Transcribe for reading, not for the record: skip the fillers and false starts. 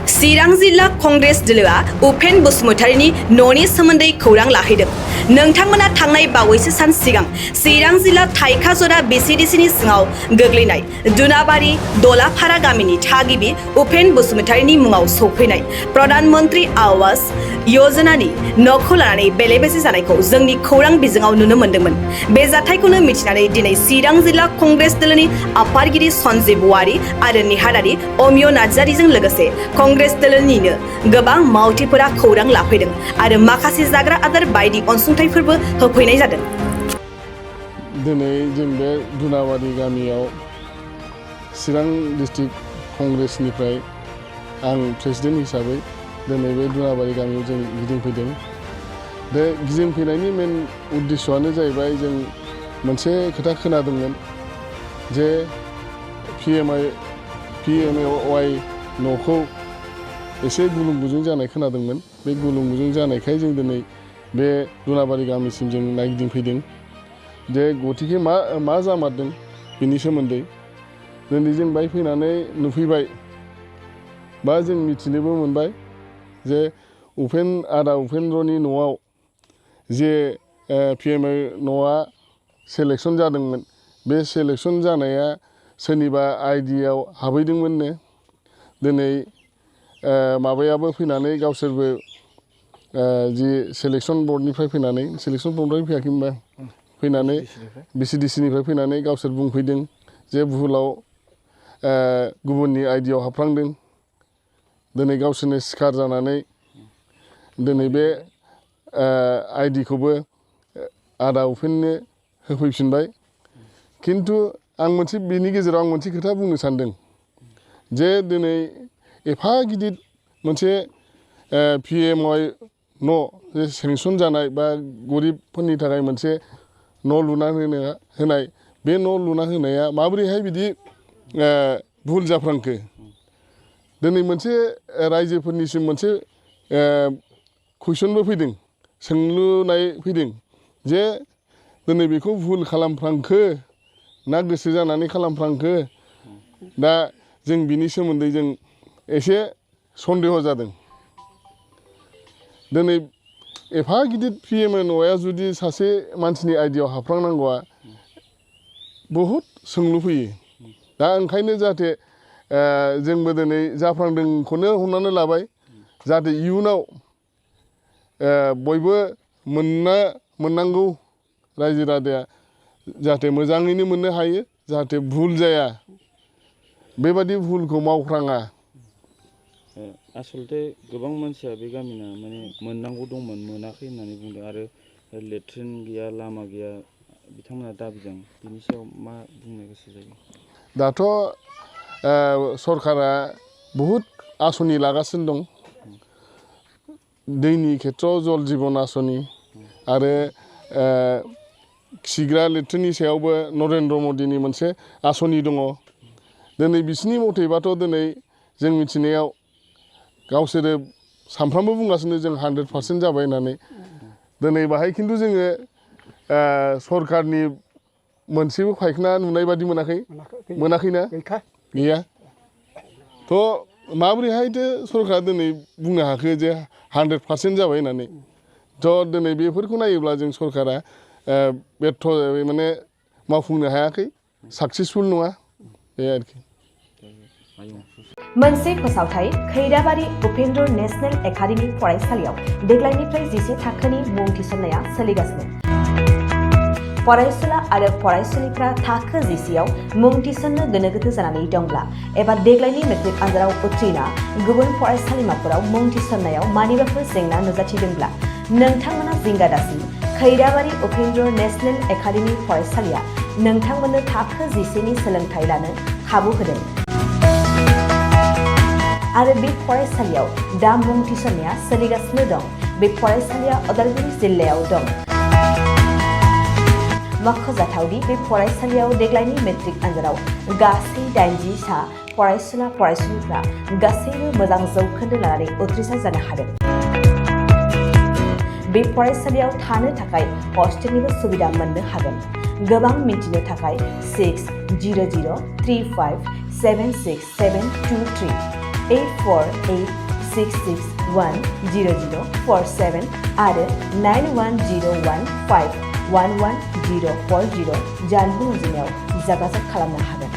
चिरां जिल्ला कंग्रेस दोलोआ उपेन बसुमतारीनि न'नि सोमोन्दै खौरां लाहैदों। नोंथांमोना थांनाय बावैसो सान सिगां चिरां जिल्ला थाइखाजरा बिसिडिसिनि सिङाव गोग्लैनाय दुनाबारि दलाफारा गामिनि थागिबि उपेन बसुमतारीनि मुङाव सौफैनाय प्रधान मन्त्री आवास योजनानि न'खौ लानानै बेले-बेजे जानायखौ जोंनि खौरां बिजोङाव नुनो मोन्दोंमोन। बे जाथायखौनो मिथिनानै दिनै चिरां जिल्ला कंग्रेस दोलोनि आफादगिरि सन्जीब वारि आरो नेहाथारि अमिय नार्जारिजों लोगोसे कंग्रेस दोलोनिनो गोबां मावथिफोरा खौरां लाफैदों आरो माखासे जाग्रा आदार बायदि अनसुंथाइफोरबो होफैनाय जादों। दिनै जों बे दुनाबारि गामियाव चिरां डिस्ट्रिक्ट कंग्रेसनिफ्राय आं प्रेसिडेन्ट हिसाबै दिनै बे दुनाबारि गामियाव जों गिदिंफैदों। बे गिदिंफैनायनि मेन उद्देশ্যआनो जाहैबाय जों मोनसे खोथा खोनादोंमोन जे पिएमए न'खौ एसे गुलुं गुजुं जानाय खोनादोंमोन। बे गुलुं गुजुं जानायखाय जों दिनै बे दुनाबारि गामिसिम जों नायगिदिंफैदों जे गतिके मा जामारदों बेनि सोमोन्दै दिनै जों बाय फैनानै नुफैबाय बा जों मिथिनोबो मोनबाय जे आदा उपेन्द्रनि न'आव जे पिएमए न'आ सेलेकसन जादोंमोन। बे सेलेकसन जानाया सोरनिबा आइडियाव हाबहैदोंमोननो। दिनै माबायाबो फैनानै गावसोरबो जि सेलेकसन बर्डनिफ्राय फैनानै सेलेकसन बर्डनिफ्राय फैयाखै होनबा फैनानै बिसिडिसिनिफ्राय फैनानै गावसोर बुंफैदों जे भुलाव गुबुननि आइडियाव हाबफ्लांदों। दिनै गावसोरनो सिखार जानानै दिनै बे आइडिखौबो आदा उपेननो होफैफिनबाय। खिन्थु आं बेनि गेजेराव आं मोनसे खोथा बुंनो सानदों जे दिनै एफा गिदिर मोनसे पिएमए न' सेंसन जानाय बा गरिबफोरनि थाखाय मोनसे न' लुना होनाय बे न' लुना होनाया माबोरैहाय बिदि भुल जाफ्लांखो। दिनै मोनसे रायजोफोरनिसिम मोनसे कुइसनबो फैदों, सोंलुनाय फैदों जे दिनै बेखौ भुल खालामफ्लांखो ना गोसो जानानै खालामफ्लांखो। दा जों बिनि सोमोन्दै जों एसे सन्देह जादों। दिनै एफा गिदिर पिएमए न'आ जुदि सासे मानसिनि आइडियाव हाबफ्लांनांगौआ बहुद सोंलु फैयो। दा ओंखायनो जाहाथे जोंबो दिनै जाफ्लांदोंखौनो हमनानै लाबाय जाहाथे इयुनाव बयबो मोननांगौ रायजो राजाया जाहाथे मोजाङैनो मोननो हायो, जाहाथे भुल जाया, बेबादि भुलखौ मावफ्राङा। आसलथे गोबां मानसिया बे गामिना माने मोननांगौ दंमोन मोनाखै होननानै बुंदों आरो लेट्रिन गैया लामा गैया बिथांमोना दाबिदों। बिनि सायाव मा बुंनो गोसो जायो? दाथ' सरकारा बहुद आसनि लागासिनो दं। दैनि खेथ्रआव जल जीवन आसनि आरो खिग्रा लेट्रिननि सायावबो नरेन्द्र मदिनि मोनसे आसनि दङ। दिनै बिसिनि मथेबाथ' दिनै जों मिथिनायाव गावसोरो सानफ्रामबो बुंगासिनो जों 100% जाबाय होननानै। दिनै बाहाय खिन्थु जोङो सरकारनि मोनसेबो फायखाना नुनाय बादि मोनाखैना? गैया। थ' माबोरैहायथो सरकारा दिनै बुंनो हाखो जे 100% जाबाय होननानै। थ' दिनै बेफोरखौ नायोब्ला जों सरकारा बेर्थ माने मावफुंनो हायाखै, साक्सेसफुल नङा बे आरोखि। मोनसे फोसावथाय खैराबारि उपेन्द्र नेशनेल एकाडेमि फरायसालियाव देग्लायनिफ्राय 10 थाखोनि मुं थिसननाया सोलिगासिनो। फरायसुला आरो फरायसुलिफ्रा थाखो 10आव मुं थिसननो गोनो गोथो जानानै दंब्ला एबा देग्लायनि मेट्रिक आनजादाव उथ्रिना गुबुन फरायसालिमाफोराव मुं थिसननायाव मानिबाफोर जेंना नुजाथिदोंब्ला नोंथांमोना जिंगा दासि। खैराबारि उपेन्द्र नेशनेल एकाडेमि फरायसालिया नोंथांमोननो थाखो 10नि सोलोंथाइ लानो खाबु होदों आरो बे फरायसालियाव दा मुं थिसननाया सोलिगासिनो दं। बे फरायसालिया उदालगुरि जिल्लायाव दं। मख'जाथावदि बे फरायसालियाव देग्लायनि मेट्रिक आनजादाव गासै 80 सा फरायसुला फरायसुलिफ्रा गासैबो मोजां जौखोन्दो लानानै उथ्रिसार जानो हादों। बे फरायसालियाव थानो थाखाय हस्टेलनिबो सुबिदा मोननो हागोन। गोबां मिन्थिनो थाखाय 6003576723 8486610047 आरो 9101511040 जानबुं अनजिमायाव जागाजग खालामनो हागोन।